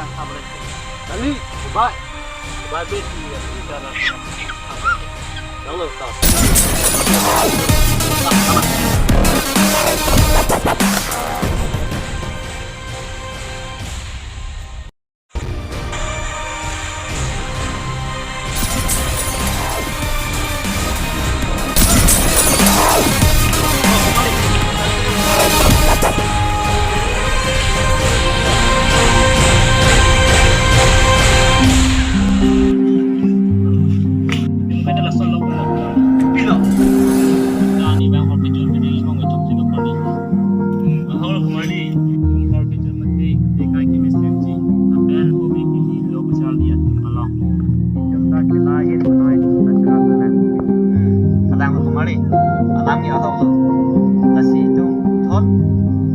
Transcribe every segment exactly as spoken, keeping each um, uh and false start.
tang kap le. Dali, bye. Bye, bye, si, ya, si, ya, ya. Dang lo, ta. Ahol humari, ungkor kejor mati, tekai kemesen ji, apen hobi kili lo kachal dia tum along. Jumta kila hin menoi tum kachal tumen. Kadang lo humari, alam ya ahok lo. Lasi tum thot,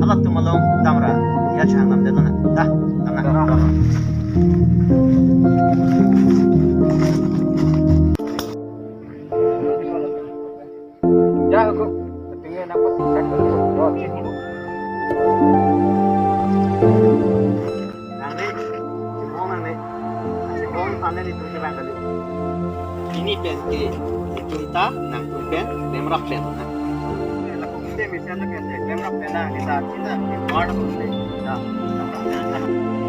alam tum along damra, ya chang lam delo na. Dah, lam na. Ya, aku. Ketinggian apa sih? Nangne, cebong nangne. Cebong nangne di tujuh bang kali. Ini pen ke, kita nang pen, lemrap pen. Nah. Lapu kita misalnya kan, lemrap pen, nah, kita, kita, kita, kita, kita.